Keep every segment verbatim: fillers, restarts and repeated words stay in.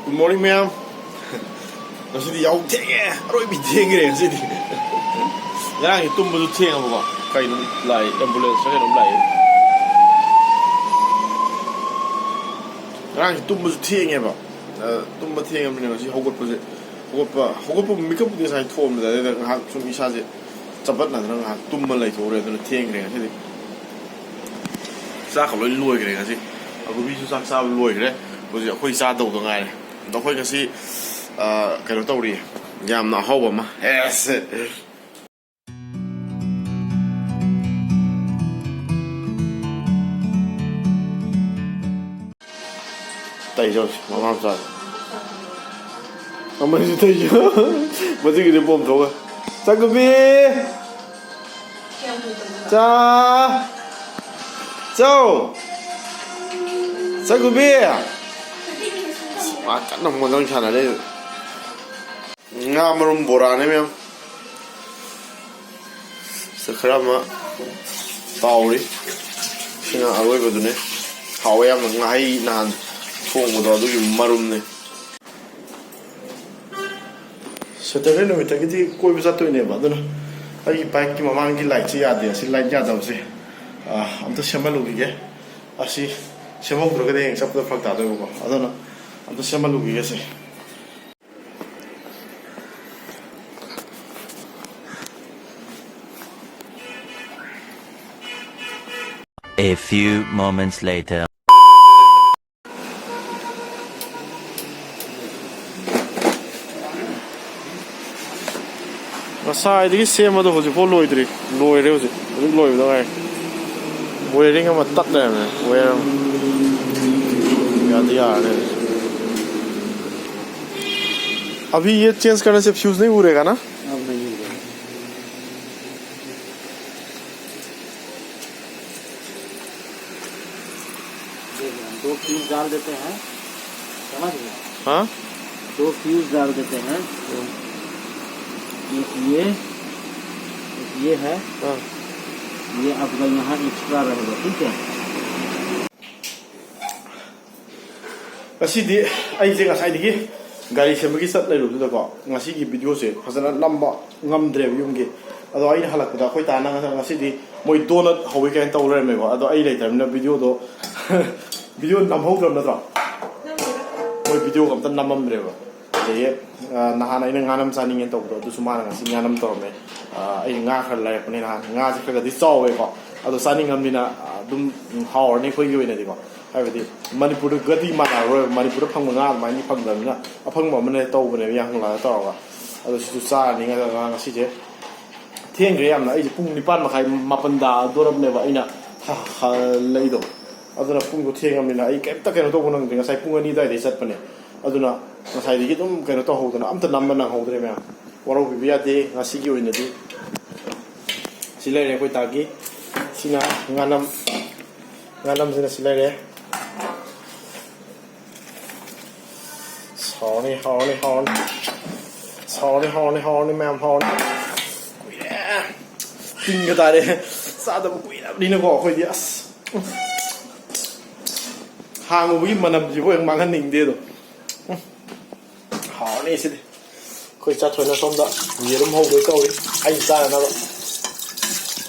Good morning, ꯃꯌꯥꯝ꯫ ꯉꯁꯤꯗꯤ ꯌꯥꯍꯧ ꯊꯦꯡꯉꯦ, ꯑꯔꯣꯏꯕꯤ ꯊꯦꯡꯈ꯭ꯔꯦ ꯉꯁꯤꯗꯤ꯫ ꯉꯔꯥꯡꯁꯤ ꯇꯨꯝꯕꯁꯨ ꯊꯦꯡꯉꯕꯀꯣ꯫ ꯀꯩꯅꯣ ꯂꯥꯛꯏ, ambulance ꯔ ꯀꯩꯅꯣꯝ ꯂꯥꯛꯏ꯫ ꯉꯔꯥꯡꯁꯤ ꯇꯨꯝꯕꯁꯨ ꯊꯦꯡꯉꯦꯕ꯫ ꯑ, ꯇꯨꯝꯕ ꯊꯦꯡꯉꯕꯅꯤꯅ ꯉꯁꯤ ꯍꯧꯒꯠꯄꯁꯦ, ꯍꯧꯒꯠꯄ ꯍꯧꯒꯠꯄ ꯃꯤꯀꯞꯄꯨꯗꯤ ꯉꯁꯥꯏ ꯊꯣꯛꯑꯝꯕꯗ, ꯑꯗꯨꯗ ꯉꯥꯏꯍꯥꯛ ꯁꯨꯝ ꯏꯁꯥꯁꯦ ꯆꯄꯠꯅꯗꯅ ꯉꯥꯏꯍꯥꯛ ꯇꯨꯝꯕ ꯂꯩꯊꯣꯛꯎꯔꯦ꯫ ꯑꯗꯨꯅ ꯊꯦꯡꯈ꯭ꯔꯦ ꯉꯁꯤꯗꯤ꯫ ꯆꯥꯛꯀ ꯂꯣꯏ ꯂꯣꯏꯈ꯭ꯔꯦ ꯉꯁꯤ꯫ ꯑꯒꯨꯕꯤꯁꯨ ꯆꯥꯛ ꯆꯥꯕ ꯂꯣꯏꯈ꯭ꯔꯦ꯫ ꯍꯧꯖꯤꯛ ꯑꯩꯈꯣꯏ ꯆꯥꯗꯧꯗ ꯉꯥꯏꯔꯦ꯫ ꯑꯗꯣ ꯑꯩꯈꯣꯏ ꯉꯁꯤ, ꯑ, ꯀꯩꯅꯣ ꯇꯧꯔꯤ, ꯌꯥꯝꯅ ꯑꯍꯥꯎꯕ ꯑꯃ꯫ ꯑꯦꯁ! ꯇꯩꯖꯧꯁꯤ, ꯃꯃꯥ ꯃꯆꯥꯁꯦ꯫ ꯑꯃꯁꯤ ꯇꯩꯖꯧ꯫ ꯃꯁꯤꯒꯤꯗꯤ ꯄꯣꯝꯊꯣꯛꯑꯒ꯫ ꯆꯥꯛꯀꯨꯕꯤ! ꯆꯥ! ꯆꯧ! ꯆꯥꯛꯀꯨꯕꯤ! ꯃꯥ ꯀꯟꯅ ꯃꯣꯟꯗꯪ ꯁꯥꯟꯅꯔꯤ꯫ ꯉꯥ ꯃꯔꯨꯝ ꯕꯣꯔꯥꯅꯦ ꯃꯌꯥꯝ꯫ ꯁꯤꯗ ꯈꯔ ꯑꯃ ꯇꯥꯎꯔꯤ꯫ ꯁꯤꯅ ꯑꯔꯣꯏꯕꯗꯨꯅꯦ꯫ ꯍꯥꯎꯋꯦ ꯌꯥꯝꯅ꯫ ꯉꯥꯍꯩ ꯅꯍꯥꯟ ꯊꯣꯡꯕꯗꯣ ꯑꯗꯨꯒꯤ ꯃꯔꯨꯝꯅꯦ꯫ Saturday ꯅꯨꯃꯤꯠꯇꯒꯤꯗꯤ ꯀꯣꯏꯕ ꯆꯠꯇꯣꯏꯅꯦꯕ꯫ ꯑꯗꯨꯅ ꯑꯩꯒꯤ bike ꯀꯤ ꯃꯃꯥꯡꯒꯤ light ꯁꯦ ꯌꯥꯗꯦ꯫ ꯑꯁꯤ light ꯌꯥꯗꯕꯁꯦ, ꯑ, ꯑꯝꯇ ꯁꯦꯝꯍꯜꯂꯨꯈꯤꯒꯦ꯫ ꯑꯁꯤ ꯁꯦꯝꯍꯧꯗ꯭ꯔꯒꯗꯤ ꯍꯌꯦꯡ ꯆꯠꯄꯗ ꯐꯔꯛ ꯇꯥꯗꯣꯏꯕꯀꯣ꯫ ꯑꯗꯨꯅ ꯑꯝꯇ ꯁꯦꯝꯍꯜꯂꯨꯈꯤꯒꯦ ꯁꯦ꯫ A few moments later. ꯉꯁꯥꯏꯗꯒꯤ ꯁꯦꯝꯕꯗꯣ ꯍꯧꯖꯤꯛꯐꯥꯎ ꯂꯣꯏꯗ꯭ꯔꯤ꯫ ꯂꯣꯏꯔꯦ ꯍꯧꯖꯤꯛ꯫ ꯍꯧꯖꯤꯛ ꯂꯣꯏꯕꯗ ꯉꯥꯏꯔꯤ꯫ Wiring ꯑꯃ ꯇꯠ ꯂꯩꯔꯝꯃꯦ꯫ Wire ꯑꯃ꯫ ꯌꯥꯗꯤ ꯌꯥꯔꯅꯤ꯫ अभी ये चेंज करने से फ्यूज नहीं उड़ेगा ना? अब नहीं उड़ेगा। देखिए, हम दो फ्यूज डाल देते हैं, समझ गए? हाँ। दो फ्यूज डाल देते हैं। एक ये, एक ये है। हाँ। ये आपका यहाँ एक्स्ट्रा रहेगा, ठीक है? ꯉꯁꯤꯗꯤ ꯑꯩꯁꯦ ꯉꯁꯥꯏꯗꯒꯤ ꯒꯥꯔꯤ ꯁꯦꯝꯕꯒꯤ ꯆꯠ ꯂꯩꯔꯨꯕꯗꯨꯗꯀꯣ, ꯉꯁꯤꯒꯤ ꯚꯤꯗꯤꯑꯣꯁꯦ ꯐꯖꯅ ꯅꯝꯕ ꯉꯝꯗ꯭ꯔꯦꯕ ꯌꯨꯝꯒꯤ꯫ ꯑꯗꯣ ꯑꯩꯅ ꯍꯜꯂꯛꯄꯗ ꯑꯩꯈꯣꯏ ꯇꯥꯅ ꯉꯁꯥꯏ, ꯉꯁꯤꯗꯤ ꯃꯣꯏ ꯗꯣꯅꯠ ꯍꯧꯋꯤ ꯀꯥꯏꯅ ꯇꯧ ꯂꯩꯔꯝꯃꯦꯕ꯫ ꯑꯗꯣ ꯑꯩ ꯂꯩꯇ꯭ꯔꯕꯅꯤꯅ ꯚꯤꯗꯤꯑꯣꯗꯣ ꯚꯤꯗꯤꯑꯣ ꯅꯝꯍꯧꯗ꯭ꯔꯕ ꯅꯠꯇ꯭ꯔꯣ? ꯃꯣꯏ ꯚꯤꯗꯤꯑꯣꯒ ꯑꯝꯇ ꯅꯝꯃꯝꯗ꯭ꯔꯦꯕ꯫ ꯑꯗꯒꯤ ꯑ, ꯅꯍꯥꯟ ꯑꯩꯅ ꯉꯥ ꯅꯝ ꯆꯥꯅꯤꯡꯉꯦꯅ ꯇꯧꯕꯗꯣ, ꯑꯗꯨꯁꯨ ꯃꯥꯅ ꯉꯁꯤ ꯉꯥ ꯅꯝ ꯇꯧꯔꯝꯃꯦ꯫ ꯑ, ꯑꯩ ꯉꯥ ꯈꯔ ꯂꯩꯔꯛꯄꯅꯦ ꯅꯍꯥꯟ꯫ ꯉꯥꯁꯦ ꯈꯔꯒꯗꯤ ꯆꯥꯎꯋꯦꯀꯣ, ꯑꯗꯣ ꯆꯥꯅꯤꯡꯉꯕꯅꯤꯅ, ꯑ, ꯑꯗꯨꯝ ꯍꯥꯎꯔꯅꯤ ꯑꯩꯈꯣꯏꯒꯤ ꯑꯣꯏꯅꯗꯤꯀꯣ꯫ ꯍꯥꯏꯕꯗꯤ ꯃꯅꯤꯄꯨꯔꯒꯗꯤ ꯃꯥꯟꯅꯔꯔꯣꯏꯕ, ꯃꯅꯤꯄꯨꯔꯗ ꯐꯪꯕ ꯉꯥ ꯑꯗꯨꯃꯥꯏꯅꯗꯤ ꯐꯪꯗꯕꯅꯤꯅ꯫ ꯑꯐꯪꯕ ꯑꯃꯅ ꯇꯧꯕꯅꯦꯕ ꯌꯥꯡꯈꯪꯂꯥꯗ ꯇꯧꯔꯒ꯫ ꯑꯗꯣ ꯁꯤꯁꯨ ꯆꯥꯔꯅꯤ ꯉꯥ ꯉꯁꯤꯁꯦ꯫ ꯊꯦꯡꯈ꯭ꯔꯦ ꯌꯥꯝꯅ, ꯑꯩꯁꯦ ꯄꯨꯡ ꯅꯤꯄꯥꯟ ꯃꯈꯥꯏ, ꯃꯥꯄꯟ ꯇꯥꯗꯣꯔꯕꯅꯦꯕ ꯑꯩꯅ ꯍ-, ꯍꯜꯂꯛꯏꯗꯣ꯫ ꯑꯗꯨꯅ ꯄꯨꯡꯗꯣ ꯊꯦꯡꯉꯕꯅꯤꯅ ꯑꯩ ꯀꯩꯝꯇ ꯀꯩꯅꯣ ꯇꯧꯕ ꯅꯪꯗ꯭ꯔꯦ꯫ ꯉꯁꯥꯏ ꯄꯨꯡ ꯑꯅꯤ ꯑꯗꯨꯋꯥꯏꯗꯩ ꯆꯠꯄꯅꯦ꯫ ꯑꯗꯨꯅ ꯉꯁꯥꯏꯗꯒꯤ ꯑꯗꯨꯝ ꯀꯩꯅꯣ ꯇꯧꯍꯧꯗꯅ ꯑꯝꯇ ꯅꯝꯕ ꯅꯪꯍꯧꯗ꯭ꯔꯦ ꯃꯌꯥꯝ꯫ ꯋꯥꯔꯧꯕꯤꯕ ꯌꯥꯗꯦ ꯉꯁꯤꯒꯤ ꯑꯣꯏꯅꯗꯤ꯫ ꯁꯤ ꯂꯩꯔꯦ ꯑꯩꯈꯣꯏ ꯇꯥꯒꯤ꯫ ꯁꯤꯅ ꯉꯥꯅꯝ, ꯉꯥꯅꯝꯁꯤꯅ ꯁꯤ ꯂꯩꯔꯦ꯫ ꯍꯥꯎꯔꯅꯤ, ꯍꯥꯎꯔꯅꯤ, ꯍꯥꯎꯔꯅꯤ꯫ ꯍꯥꯎꯔꯅꯤ, ꯍꯥꯎꯔꯅꯤ, ꯍꯥꯎꯔꯅꯤ, ꯃꯌꯥꯝ ꯍꯥꯎꯔꯅꯤ꯫ ꯀꯨꯏꯔꯦ꯫ ꯇꯤꯟꯒ ꯇꯥꯔꯦ꯫ ꯆꯥꯗꯕ ꯀꯨꯏꯔꯕꯅꯤꯅꯀꯣ ꯑꯩꯈꯣꯏꯗꯤ꯫ ꯑꯁ꯫ ꯍꯥꯡꯉꯨꯕꯒꯤ ꯃꯅꯝꯁꯤꯕꯨ ꯍꯦꯛ ꯃꯥꯡꯍꯟꯅꯤꯡꯗꯦ ꯑꯗꯣ꯫ ꯎꯝ꯫ ꯍꯥꯎꯔꯅꯤ ꯁꯤꯗꯤ꯫ ꯑꯩꯈꯣꯏ ꯆꯥꯊꯣꯏꯅ ꯁꯣꯝꯗ ꯌꯦꯔꯨꯝ ꯍꯧꯗꯣꯏ ꯇꯧꯔꯤ꯫ ꯑꯩ ꯆꯥꯅꯅꯕ꯫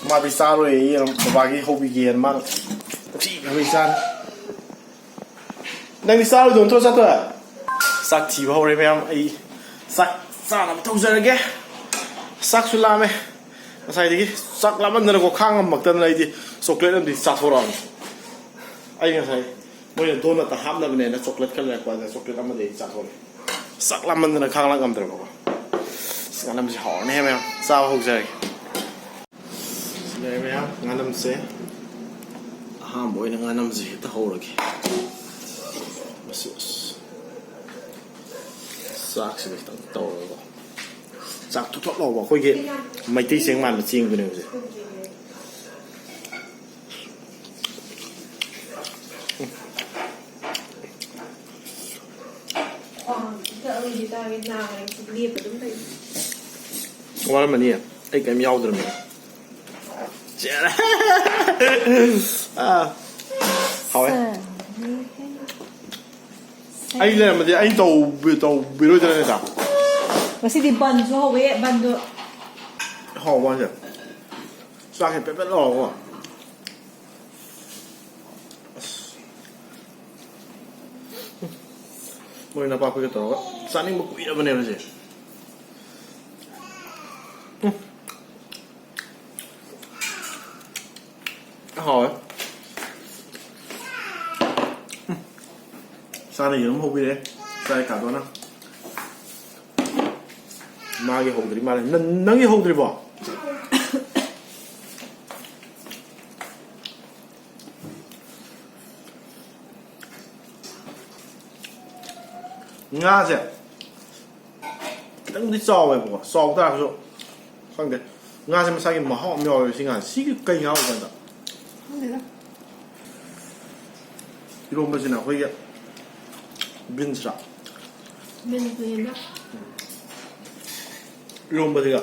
ꯃꯥꯗꯤ ꯆꯥꯔꯣꯏꯌꯦ ꯌꯦꯔꯨꯝ꯫ ꯕꯕꯥꯒꯤ ꯍꯧꯕꯤꯒꯦꯅ ꯃꯥꯅ꯫ ꯄꯨꯈ꯭ꯔꯤ ꯈꯔ ꯆꯥꯅꯤ꯫ ꯅꯪꯗꯤ ꯆꯥꯔꯣꯏꯗꯣ ꯅꯠꯇ꯭ꯔꯣ, ꯆꯥꯊꯣꯏ? ꯆꯥꯛ ꯊꯤꯕ ꯍꯧꯔꯦ ꯃꯌꯥꯝ꯫ ꯑꯩ ꯆꯥꯛ ꯆꯥꯅꯕ ꯇꯧꯖꯔꯒꯦ꯫ ꯆꯥꯛꯁꯨ ꯂꯥꯝꯃꯦ꯫ ꯉꯁꯥꯏꯗꯒꯤ ꯆꯥꯛ ꯂꯥꯝꯃꯟꯗꯅꯀꯣ ꯈꯥꯡ ꯉꯝꯃꯛꯇꯗꯅ ꯑꯩꯗꯤ ꯆꯣꯀ꯭ꯂꯦꯠ ꯑꯃꯗꯤ ꯆꯥꯊꯣꯔꯛꯑꯕꯅꯤ꯫ ꯑꯩ ꯉꯁꯥꯏ ꯃꯣꯏꯅ ꯗꯣꯅꯠꯇ ꯍꯥꯞꯅꯕꯅꯦꯅ ꯆꯣꯀ꯭ꯂꯦꯠ ꯈꯔ ꯂꯩꯔꯛꯄ, ꯑꯗ ꯆꯣꯀ꯭ꯂꯦꯠ ꯑꯃꯗꯤ ꯑꯩ ꯆꯥꯊꯣꯛꯑꯦ꯫ ꯆꯥꯛ ꯂꯥꯝꯃꯟꯗꯅ ꯈꯥꯡ ꯂꯥꯡ ꯉꯝꯗ꯭ꯔꯕꯀꯣ꯫ ꯑꯁ, ꯉꯥꯅꯝꯁꯦ ꯍꯥꯎꯔꯅꯤꯍꯦ ꯃꯌꯥꯝ꯫ ꯆꯥꯕ ꯍꯧꯖꯔꯒꯦ꯫ ꯁꯤ ꯂꯩꯔꯦ ꯃꯌꯥꯝ, ꯉꯥꯅꯝꯁꯦ꯫ ꯑꯍꯥꯟꯕ ꯑꯣꯏꯅ ꯉꯥꯅꯝꯁꯦ ꯍꯦꯛꯇ ꯍꯧꯔꯒꯦ꯫ ꯃꯁꯤ ꯑꯁ, ꯆꯥꯛꯁꯤꯗ ꯈꯤꯇꯪ ꯇꯧꯔꯒꯀꯣ꯫ ꯆꯥꯛ ꯊꯣꯠ ꯊꯣꯠ ꯂꯥꯎꯕ ꯑꯩꯈꯣꯏꯒꯤ ꯃꯩꯇꯩ ꯆꯦꯡ ꯃꯥꯟꯕ ꯆꯦꯡꯗꯨꯅꯦꯕꯁꯦ꯫ ꯈ꯭ꯋꯥꯡꯁꯤꯗ ꯑꯩꯗꯤ ꯇꯥꯔꯦ ꯅꯥꯔꯦ, ꯂꯦꯞꯄ ꯑꯗꯨꯝ ꯂꯩ꯫ ꯋꯥꯔꯝꯃꯅꯤ, ꯑꯩ ꯀꯔꯤꯝ ꯌꯥꯎꯗ꯭ꯔꯕꯅꯤꯅ꯫ ꯆꯦꯔꯦ꯫ ꯑꯥ, ꯍꯥꯎꯋꯦ꯫ ꯁꯥꯅꯤ꯫ ꯑꯩ ꯂꯩꯔꯝꯃꯗꯤ ꯑꯩ ꯇꯧꯕꯤ- ꯇꯧꯕꯤꯔꯣꯏꯗ꯭ꯔꯥ ꯅꯠꯇ꯭ꯔꯥ? ꯉꯁꯤꯗꯤ ꯕꯟꯁꯨ ꯍꯧꯋꯦ, ꯕꯟꯗꯣ꯫ ꯍꯥꯎꯕ ꯍꯥꯏꯁꯦ, ꯆꯥꯛꯁꯦ ꯄꯦꯠ ꯄꯦꯠ ꯂꯥꯎꯔꯒꯀꯣ꯫ ꯑꯁ, ꯃꯣꯏ ꯅꯄꯥꯛꯄꯤꯒ ꯇꯧꯔꯒ ꯆꯥꯅꯤꯡꯕ ꯀꯨꯏꯔꯕꯅꯦꯕ ꯁꯦ꯫ ꯍꯥꯎꯋꯦ꯫ ꯏꯆꯥꯅ ꯌꯦꯔꯨꯝ ꯍꯧꯕꯤꯔꯦ, ꯏꯆꯥ ꯀꯥꯗꯣꯅ꯫ ꯃꯥꯒꯤ ꯍꯧꯗ꯭ꯔꯤ ꯃꯥꯜꯂꯦ꯫ ꯅꯪ- ꯅꯪꯒꯤ ꯍꯧꯗ꯭ꯔꯤꯕꯣ? ꯉꯥꯁꯦ ꯈꯤꯇꯪꯕꯨꯗꯤ ꯆꯥꯎꯋꯦꯕꯀꯣ, ꯆꯥꯎ ꯇꯥꯔꯒꯁꯨ ꯈꯪꯗꯦ, ꯉꯥꯁꯦ ꯃꯁꯥꯒꯤ ꯃꯍꯥꯎ ꯑꯃ ꯌꯥꯎꯋꯦꯕ ꯁꯤ ꯉꯥꯁꯦ꯫ ꯁꯤꯒꯤ ꯀꯩ ꯉꯥ ꯑꯣꯏꯖꯥꯠꯅꯣ? ꯈꯪꯗꯦꯗ꯫ ꯏꯔꯣꯝꯕꯁꯤꯅ ꯑꯩꯈꯣꯏꯒꯤ ꯕꯤꯟꯁꯔ? ꯕꯤꯟꯁꯅꯦꯕ꯫ ꯏꯔꯣꯝꯕꯁꯤꯒ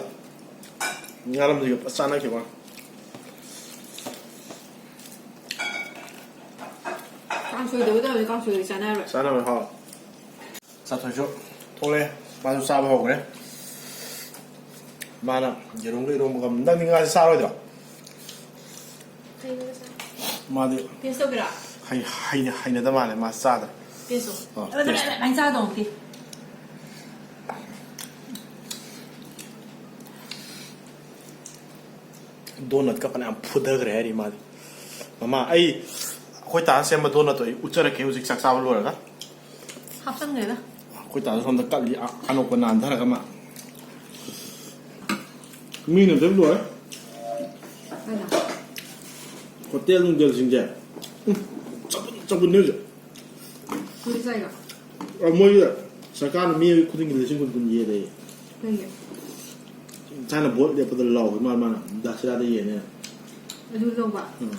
ꯉꯥꯔꯝꯁꯤꯒ ꯐꯖ ꯆꯥꯟꯅꯈꯤꯕ ꯋꯥꯅꯤ꯫ ꯀꯥꯡꯁꯣꯏꯗꯕꯨ ꯇꯧꯔꯗꯤ ꯀꯥꯡꯁꯣꯏꯗꯤ ꯆꯥꯅꯔꯣꯏ꯫ ꯆꯥꯅꯕ ꯍꯥꯎ꯫ ꯆꯥꯊꯣꯏꯁꯨ ꯊꯣꯛꯂꯛꯑꯦ, ꯃꯥꯁꯨ ꯆꯥꯕ ꯍꯧꯈ꯭ꯔꯦ꯫ ꯃꯥꯅ ꯌꯦꯔꯨꯝꯒ ꯏꯔꯣꯝꯕꯒ꯫ ꯅꯪꯗꯤ ꯉꯥꯁꯦ ꯆꯥꯔꯣꯏꯗ꯭ꯔꯣ? ꯃꯥꯗꯤ ꯇꯦꯁ ꯇꯧꯒꯦꯔꯥ? ꯍꯩ- ꯍꯩꯅ- ꯍꯩꯅꯗ ꯃꯥꯜꯂꯦ, ꯃꯥ ꯆꯥꯗ꯭ꯔꯦ꯫ ꯇꯦꯁ ꯇꯧ꯫ ꯑꯣ, ꯇꯦꯁ ꯇꯧ꯫ ꯂꯥꯏ ꯆꯥꯗꯧ ꯅꯠꯇꯦ꯫ ꯗꯣꯅꯠꯀ ꯐꯅꯌꯥꯝ ꯐꯨꯊꯈ꯭ꯔꯦ ꯍꯥꯏꯔꯤ ꯃꯥꯗꯤ꯫ ꯃꯃꯥ, ꯑꯩ ꯑꯩꯈꯣꯏ ꯇꯥꯅ ꯁꯦꯝꯕ ꯗꯣꯅꯠꯇꯣ ꯑꯩ ꯎꯠꯆꯔꯛꯀꯦ ꯍꯧꯖꯤꯛ ꯆꯥꯛ ꯆꯥꯕ ꯂꯣꯏꯔꯒ꯫ ꯍꯥꯞꯆꯟꯈ꯭ꯔꯦꯗ꯫ ꯑꯩꯈꯣꯏ ꯇꯥꯅ ꯁꯣꯝꯗ ꯀꯠꯂꯤ, ꯑ- ꯑꯅꯣꯛꯀ ꯅꯥꯟꯊꯔꯒ ꯃꯥ꯫ ꯃꯤꯅ ꯑꯝꯇ ꯂꯣꯏꯔꯦ꯫ ꯀꯩꯅꯣ? ꯍꯣꯇꯦꯜ ꯅꯨꯡꯇꯦꯜꯁꯤꯡꯁꯦ꯫ ꯎꯝ, ꯆꯕꯨꯟ ꯆꯕꯨꯟꯅꯦ ꯍꯧꯖꯤꯛ꯫ ꯀꯨꯏ ꯆꯥꯏꯒ꯫ ꯑ, ꯃꯣꯏꯒꯤ ꯁꯔꯀꯥꯔꯅ ꯃꯤ ꯈꯨꯗꯤꯡꯒꯤ ꯂꯤꯁꯤꯡ ꯀꯨꯟ ꯀꯨꯟ ꯌꯦꯜꯂꯦ꯫ ꯀꯩꯒꯤ? ꯊꯥꯏꯅ ꯚꯣꯠ ꯂꯦꯞꯄꯗ ꯂꯥꯎꯕ ꯃꯥ ꯃꯥꯅ ꯗꯥꯁꯤꯔꯥꯗ ꯌꯦꯟꯅꯦ꯫ ꯑꯗꯨ ꯂꯧꯕ꯫ ꯎꯝ꯫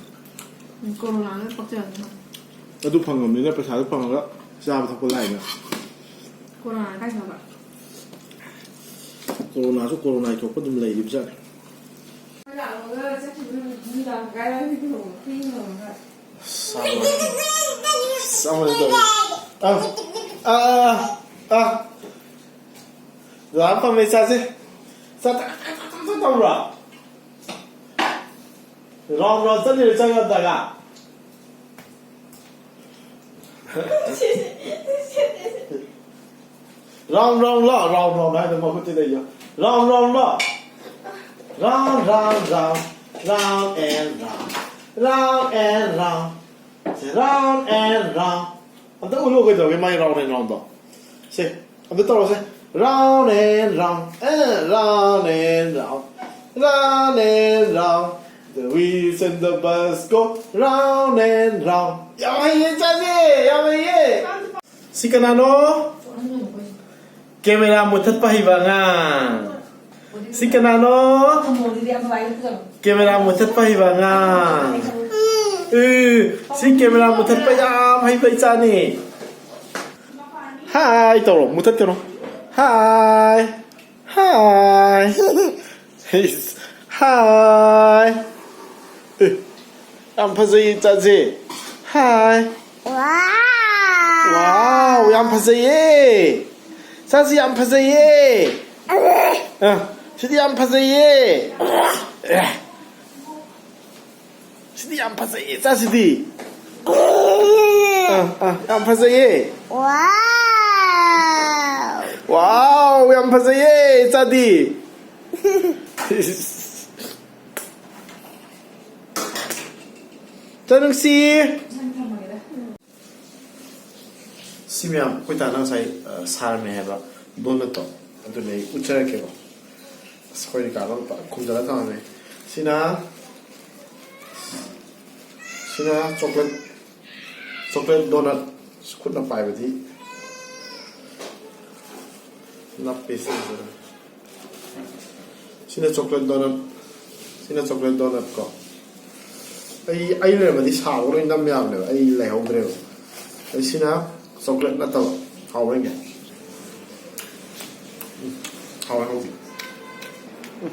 ꯎꯝ, ꯀꯣꯔꯣꯅꯥꯅ ꯄꯛꯆꯔꯅꯤ꯫ ꯑꯗꯨ ꯐꯪꯉꯕꯅꯤꯅ ꯄꯩꯁꯥꯗꯨ ꯐꯪꯉꯒ ꯆꯥꯕ ꯊꯛꯄ ꯂꯥꯛꯏꯅ꯫ ꯀꯣꯔꯣꯅꯥꯅ ꯀꯥꯏ ꯐꯕ? ꯀꯣꯔꯣꯅꯥꯁꯨ ꯀꯣꯔꯣꯅꯥꯒꯤ ꯊꯣꯛꯄ ꯑꯗꯨꯝ ꯂꯩꯔꯤꯕꯖꯥꯠꯅꯤ꯫ ꯂꯥꯛꯑꯒ ꯆꯠꯈꯤꯕ ꯅꯨꯃꯤꯠ ꯅꯨꯃꯤꯗꯥꯡ ꯀꯥꯏꯗ ꯍꯤꯡꯉꯨꯔꯣ? ꯆꯥꯕ꯫ ꯆꯥꯕ ꯅꯠꯇꯕ꯫ ꯑ꯫ ꯑꯥ, ꯑꯥ, ꯑꯥ. ꯂꯥꯝ ꯐꯝꯃꯦ, ꯆꯥꯁꯦ. ꯆꯥ-, ꯆꯥ-, ꯆꯥ-, ꯆꯥ-, ꯆꯥ-, ꯇꯧꯕ꯭ꯔꯣ? ꯔꯥꯎꯟ ꯔꯥꯎꯟ ꯆꯠꯂꯤꯔꯣ ꯆꯪꯉꯝꯗꯥꯏꯒ? ꯔꯥꯎꯟ ꯔꯥꯎꯟ ꯂꯣ? ꯔꯥꯎꯟ ꯔꯥꯎꯟ ꯍꯥꯏꯗꯣ ꯃꯈꯨꯠꯇꯨꯗ ꯌꯣ꯫ ꯔꯥꯎꯟ ꯔꯥꯎꯟ ꯂꯣ? Round, round, round, round and round, round and round. ꯁꯦ, round and round. ꯑꯝꯇ ꯎꯠꯂꯣ ꯀꯩꯗꯧꯒꯦ, ꯃꯥꯏ round and roundꯗꯣ? ꯁꯦ, ꯑꯝꯇ ꯇꯧꯔꯁꯦ꯫ Round and round, A, round and round, round and round. The wheels and the bus go round and round. ꯌꯥꯝ ꯍꯩꯌꯦ, ꯆꯥꯁꯦ, ꯌꯥꯝ ꯍꯩꯌꯦ꯫ ꯁꯤ ꯀꯅꯥꯅꯣ? ꯀꯦꯃꯦꯔꯥ ꯃꯨꯊꯠꯄ ꯍꯩꯕ ꯑꯉꯥꯡ꯫ ꯁꯤ ꯀꯅꯥꯅꯣ? ꯀꯦꯃꯦꯔꯥ ꯃꯨꯊꯠꯄ ꯍꯩꯕ ꯑꯉꯥꯡ꯫ ꯎ, ꯁꯤ ꯀꯦꯃꯦꯔꯥ ꯃꯨꯊꯠꯄ ꯌꯥꯝ ꯍꯩꯕ ꯏꯆꯥꯅꯤ꯫ ꯍꯥꯏ ꯇꯧꯔꯣ, ꯃꯨꯊꯠꯀꯅꯣ꯫ ꯍꯥꯏ꯫ ꯍꯥꯏ꯫ ꯍꯥꯏ꯫ ꯑꯦ, ꯌꯥꯝ ꯐꯖꯩꯌꯦ ꯏꯆꯥꯁꯦ꯫ ꯍꯥꯏ꯫ ꯋꯥꯎ꯫ ꯋꯥꯎ, ꯌꯥꯝ ꯐꯖꯩꯌꯦ꯫ ꯏꯆꯥꯁꯤ ꯌꯥꯝ ꯐꯖꯩꯌꯦ꯫ ꯑ, ꯁꯤꯗꯤ ꯌꯥꯝ ꯐꯖꯩꯌꯦ꯫ ꯑꯦ, ꯁꯤꯗꯤ ꯌꯥꯝ ꯐꯖꯩꯌꯦ, ꯏꯆꯥꯁꯤꯗꯤ꯫ ꯑ, ꯑ, ꯌꯥꯝ ꯐꯖꯩꯌꯦ꯫ ꯋꯥꯎ꯫ ꯋꯥꯎ, ꯌꯥꯝ ꯐꯖꯩꯌꯦ, ꯏꯆꯥꯗꯤ꯫ ꯏꯆꯥꯅꯨꯡꯁꯤ꯫ ꯁꯤ ꯃꯌꯥꯝ ꯑꯩꯈꯣꯏ ꯇꯥꯅ ꯉꯁꯥꯏ, ꯑ, ꯁꯥꯔꯝꯃꯦ ꯍꯥꯏꯕ ꯗꯣꯅꯠꯇꯣ, ꯑꯗꯨꯅꯦ ꯑꯩ ꯎꯠꯆꯔꯛꯀꯦꯀꯣ꯫ ꯑꯁ, ꯑꯩꯈꯣꯏ ꯀꯥꯗꯣ ꯄꯨꯔꯥ ꯈꯨꯝꯖꯤꯜꯂ ꯊꯝꯃꯝꯃꯦ꯫ ꯁꯤꯅ, ꯁꯤꯅ ꯆꯣꯀ꯭ꯂꯦꯠ, ꯆꯣꯀ꯭ꯂꯦꯠ ꯗꯣꯅꯠ꯫ ꯈꯨꯠꯅ ꯄꯥꯏꯕꯗꯤ ꯅꯞꯄꯦ ꯁꯤꯁꯦ꯫ ꯁꯤꯅ ꯆꯣꯀ꯭ꯂꯦꯠ ꯗꯣꯅꯠ꯫ ꯁꯤꯅ ꯆꯣꯀ꯭ꯂꯦꯠ ꯗꯣꯅꯠ ꯀꯣ꯫ ꯑꯩ, ꯑꯩ ꯂꯩꯔꯝꯃꯗꯤ ꯁꯥꯕꯒ ꯂꯣꯏ ꯅꯝ ꯌꯥꯕꯅꯦꯕ꯫ ꯑꯩ ꯂꯩꯍꯧꯗ꯭ꯔꯦꯕ꯫ ꯑꯗꯩ ꯁꯤꯅ ꯆꯣꯀ꯭ꯂꯦꯠ ꯅꯠꯇꯕ꯫ ꯍꯥꯎꯕ꯭ꯔꯥ ꯌꯦꯡꯒꯦ꯫ ꯎꯝ, ꯍꯥꯎꯋꯦ, ꯍꯥꯎꯋꯦ꯫ ꯎꯝ꯫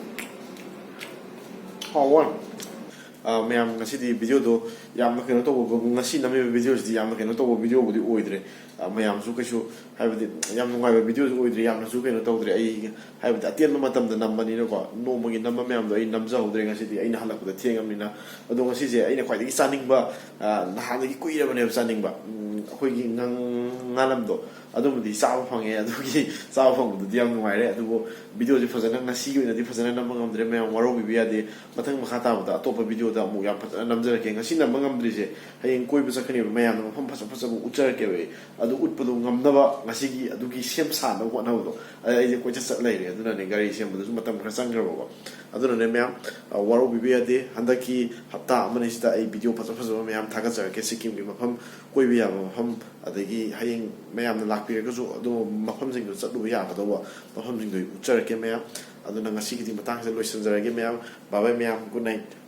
ꯍꯥꯎꯋꯦ꯫ ꯑ, ꯃꯌꯥꯝ, ꯉꯁꯤꯗꯤ ꯚꯤꯗꯤꯑꯣꯗꯣ ꯌꯥꯝꯅ ꯀꯩꯅꯣ ꯇꯧꯕ, ꯉꯁꯤ ꯅꯝꯃꯤꯕ ꯚꯤꯗꯤꯑꯣꯁꯤꯗꯤ ꯌꯥꯝꯅ ꯀꯩꯅꯣ ꯇꯧꯕ ꯚꯤꯗꯤꯑꯣꯕꯨꯗꯤ ꯑꯣꯏꯗ꯭ꯔꯦ꯫ ꯑ, ꯃꯌꯥꯝꯁꯨ ꯀꯩꯁꯨ, ꯍꯥꯏꯕꯗꯤ, ꯌꯥꯝ ꯅꯨꯡꯉꯥꯏꯕ ꯚꯤꯗꯤꯑꯣꯁꯨ ꯑꯣꯏꯗ꯭ꯔꯦ, ꯌꯥꯝꯅꯁꯨ ꯀꯩꯅꯣ ꯇꯧꯗ꯭ꯔꯦ꯫ ꯑꯩ, ꯍꯥꯏꯕꯗꯤ, ꯑꯇꯦꯟꯕ ꯃꯇꯝꯗ ꯅꯝꯕꯅꯤꯅꯀꯣ, ꯅꯣꯡꯃꯒꯤ ꯅꯝꯕ ꯃꯌꯥꯝꯗꯣ ꯑꯩ ꯅꯝꯖꯍꯧꯗ꯭ꯔꯦ ꯉꯁꯤꯗꯤ, ꯑꯩꯅ ꯍꯜꯂꯛꯄꯗ ꯊꯦꯡꯉꯕꯅꯤꯅ꯫ ꯑꯗꯣ ꯉꯁꯤꯁꯦ ꯑꯩꯅ ꯈ꯭ꯋꯥꯏꯗꯒꯤ ꯆꯥꯅꯤꯡꯕ, ꯑ, ꯅꯍꯥꯟꯗꯒꯤ ꯀꯨꯏꯔꯕꯅꯦꯕ ꯆꯥꯅꯤꯡꯕ, ꯎꯝ, ꯑꯩꯈꯣꯏꯒꯤ ꯉꯥ-, ꯉꯥꯂꯝꯗꯣ, ꯑꯗꯨꯕꯨꯗꯤ ꯆꯥꯕ ꯐꯪꯉꯦ꯫ ꯑꯗꯨꯒꯤ ꯆꯥꯕ ꯐꯪꯕꯗꯨꯗꯤ ꯌꯥꯝ ꯅꯨꯡꯉꯥꯏꯔꯦ꯫ ꯑꯗꯨꯕꯨ ꯚꯤꯗꯤꯑꯣꯁꯦ ꯐꯖꯅ, ꯉꯁꯤꯒꯤ ꯑꯣꯏꯅꯗꯤ ꯐꯖꯅ ꯅꯝꯕ ꯉꯝꯗ꯭ꯔꯦ, ꯃꯌꯥꯝ ꯋꯥꯔꯧꯕꯤꯕ ꯌꯥꯗꯦ꯫ ꯃꯊꯪ ꯃꯈꯥ ꯇꯥꯕꯗ ꯑꯇꯣꯞꯄ ꯚꯤꯗꯤꯑꯣꯗ ꯑꯃꯨꯛ ꯌꯥꯝ ꯐꯖꯅ ꯅꯝꯖꯔꯛꯀꯦ꯫ ꯉꯁꯤ ꯅꯝꯕ ꯉꯝꯗ꯭ꯔꯤꯁꯦ, ꯍꯌꯦꯡ ꯀꯣꯏꯕ ꯆꯠꯀꯅꯦꯕ, ꯃꯌꯥꯝꯅ ꯃꯐꯝ ꯐꯖ ꯐꯖꯕ ꯎꯠꯆꯔꯛꯀꯦꯕ ꯑꯩ꯫ ꯑꯗꯨ ꯎꯠꯄꯗꯣ ꯉꯝꯅꯕ ꯉꯁꯤꯒꯤ ꯑꯗꯨꯒꯤ ꯁꯦꯝ ꯁꯥꯅꯕ ꯍꯣꯠꯅꯕꯗꯣ, ꯑꯩ, ꯑꯩꯁꯦ ꯀꯣꯏꯆꯠ ꯆꯠ ꯂꯩꯔꯦ꯫ ꯑꯗꯨꯅꯅꯦ, ꯒꯥꯔꯤ ꯁꯦꯝꯕꯗꯁꯨ ꯃꯇꯝ ꯈꯔ ꯆꯪꯈ꯭ꯔꯕꯀꯣ꯫ ꯑꯗꯨꯅꯅꯦ ꯃꯌꯥꯝ, ꯑ, ꯋꯥꯔꯧꯕꯤꯕ ꯌꯥꯗꯦ꯫ ꯍꯟꯗꯛꯀꯤ ꯍꯞꯇꯥ ꯑꯃꯅꯤꯁꯤꯗ ꯑꯩ ꯚꯤꯗꯤꯑꯣ ꯐꯖ ꯐꯖꯕ ꯃꯌꯥꯝ ꯊꯥꯒꯠꯆꯔꯛꯀꯦ, ꯁꯤꯛꯀꯤꯝꯒꯤ ꯃꯐꯝ, ꯀꯣꯏꯕ ꯌꯥꯕ ꯃꯐꯝ, ꯑꯗꯒꯤ ꯍꯌꯦꯡ ꯃꯌꯥꯝꯅ ꯂꯥꯛꯄꯤꯔꯒꯁꯨ ꯑꯗꯨ ꯃꯐꯝꯁꯤꯡꯗꯣ ꯆꯠꯂꯨꯕ ꯌꯥꯒꯗꯧꯕ ꯃꯐꯝꯁꯤꯡꯗꯣ ꯑꯩ ꯎꯠꯆꯔꯛꯀꯦ ꯃꯌꯥꯝ꯫ ꯑꯗꯨꯅ ꯉꯁꯤꯒꯤꯗꯤ ꯃꯇꯥꯡꯁꯤꯗ ꯂꯣꯏꯁꯤꯟꯖꯔꯒꯦ ꯃꯌꯥꯝ꯫ Bye bye ꯃꯌꯥꯝ, good night꯫